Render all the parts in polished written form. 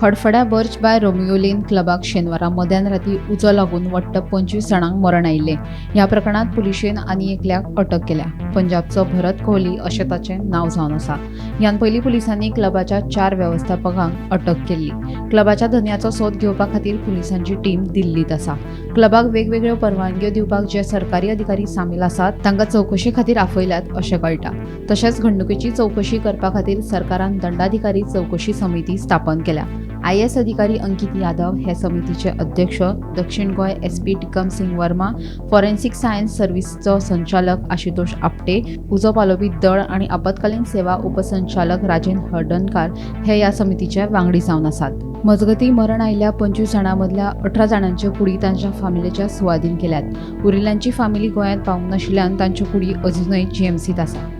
हडफड्या Birch by Romeo Lane क्लबाक शेनवारा मध्यान राती उजो लागून वट्ट 25 जाणांक मरण आयिल्लें. ह्या प्रकरणांत पुलिशेन आनी एकल्याक अटक केल्या. पंजाबचो भरत कोहली अशें ताचें नांव जावन आसा. ह्यान पयलीं पुलिसांनी क्लबाच्या 4 वेवस्थापकांक अटक केल्ली. क्लबाच्या धनयाचो सोद घेवपा खातीर पुलिसांची टीम दिल्लींत आसा. क्लबाक वेगवेगळ्यो परवानग्यो दिवपाक जे सरकारी अधिकारी सामील आसात तांकां चवकशे खातीर आपयल्यात अशें कळटा. तशेंच घडणुकेची चवकशी करपा खातीर सरकारान दंडाधिकारी चवकशी समिती स्थापन केल्या. IAS अधिकारी अंकित यादव हे समितीचे अध्यक्ष, दक्षिण Goa SP Tikam Singh Verma, forensic science सर्व्हिसचो संचालक आशुतोष आपटे, उजो पालोवपी दळ आनी आपत्कालीन सेवा उपसंचालक राजेंद्र हळदणकार हे ह्या समितीचे वांगडी जावन आसात. मजगतीं, मरण आयिल्ल्या 25 जाणां मदल्या 18 जाणांच्यो कुडी तांच्या फामिलीच्या सुवादीन केल्यात. उरिल्ल्यांची फामिली गोंयांत पावूंक नाशिल्ल्यान तांच्यो कुडी अजुनय जीएमसींत आसा.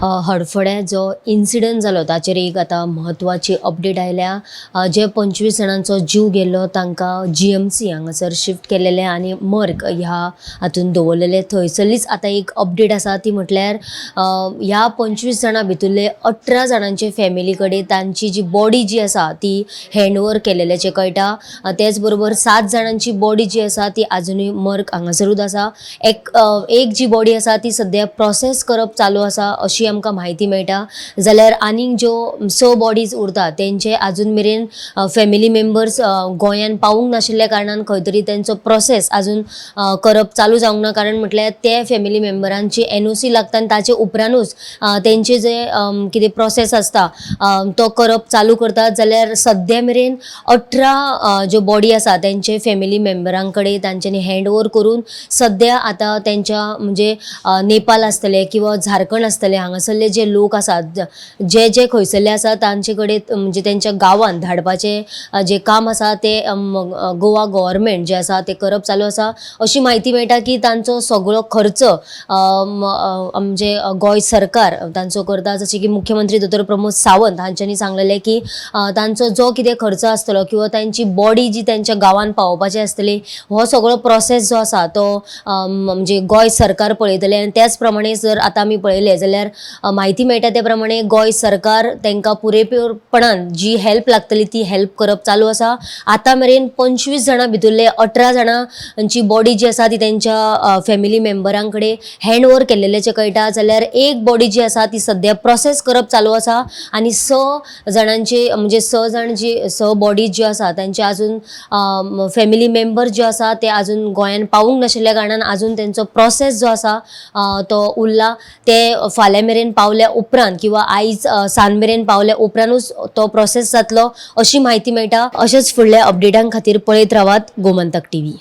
हडफड्यां जो इन्सिडंट जालो ताचेर एक आतां म्हत्वाची अपडेट आयल्या. जे 25 जाणांचो जीव गेल्लो तांकां जीएमसी हांगासर शिफ्ट केलेले आनी मर्ग ह्या हातून दवरलेले. थंयसरलीच आतां एक अपडेट आसा, ती म्हटल्यार ह्या 25 जाणां भितुरले 18 जाणांचे फॅमिली कडेन तांची जी बॉडी जी आसा ती हँड ओवर केलेल्याचें कळटा. तेच बरोबर 7 जाणांची बॉडी जी आसा ती आजुनूय मर्ग हांगासरूच आसा. एक एक जी बॉडी आसा ती सद्या प्रोसेस करप चालू आसा अशी आमकां म्हायती मेळटा, जाल्यार आनीक ज्यो 6 बॉडीज उरता तेंचे आजून मेरेन फॅमिली मेंबर्स गोंयान पावूंक नाशिल्ल्या कारणान खंय तरी तेंचो प्रोसेस आजून करप चालू जावंक ना. कारण म्हटल्यार ते फॅमिली मेंबरांची एनओसी लागता आनी ताचे उपरांतूच तेंचे जे कितें प्रोसेस आसता तो करप चालू करतात. जाल्यार सद्या मेरेन 18 ज्यो बॉडी आसा तेंचे फॅमिली मेंबरां कडेन तांच्यांनी हँड ओवर करून सद्या आतां तेंच्या म्हणजे नेपाल आसतले किंवा झारखंड आसतले, हांगासरले जे लोक आसात, जे जे खंयसरले आसा तांचे कडेन म्हणजे तेंच्या गांवांत धाडपाचें जें काम आसा तें गोवा गव्हर्मेंट जें आसा तें करप चालू आसा अशी म्हायती मेळटा की तांचो सगळो खर्च म्हणजे गोंय सरकार तांचो करता. जशें की मुख्यमंत्री दोतोर प्रमोद सावंत हांच्यांनी सांगलेलें की तांचो जो कितें खर्च आसतलो किंवा तांची बॉडी जी तेंच्या गांवांत पावोवपाची आसतली, हो सगळो प्रोसेस जो आसा तो म्हणजे गोंय सरकार पळयतलें. आनी त्याच प्रमाणे जर आतां आमी पळयलें जाल्यार म्हायती मेळटा ते प्रमाणे गोंय सरकार तांकां पुरेपूरपणान जी हेल्प लागतली ती हेल्प करप चालू आसा. आतां मेरेन 25 जाणां भितुरले 18 जाणांची बॉडी जी आसा ती तेंच्या फॅमिली मेंबरां कडेन हँड ओवर केल्लेल्याचें कळटा, जाल्यार एक बॉडी जी आसा ती सद्या प्रोसेस करप चालू आसा आनी 6 जाणांची म्हणजे 6 जाण जी 6 बॉडीज ज्यो आसा तांचे अजून फॅमिली मेंबर जे आसा ते अजून गोंयान पावूंक नाशिल्ल्या कारणान अजून तेंचो प्रोसेस जो आसा तो उरला. ते फाल्यां मेरेन पावल्या उपरांत किंवा आयज सांज मेरेन पावल्या उपरांतूच तो प्रोसेस जातलो अशी म्हायती मेळटा. अशेंच फुडल्या अपडेटां खातीर पळयत रावात गोमंतक टीव्ही.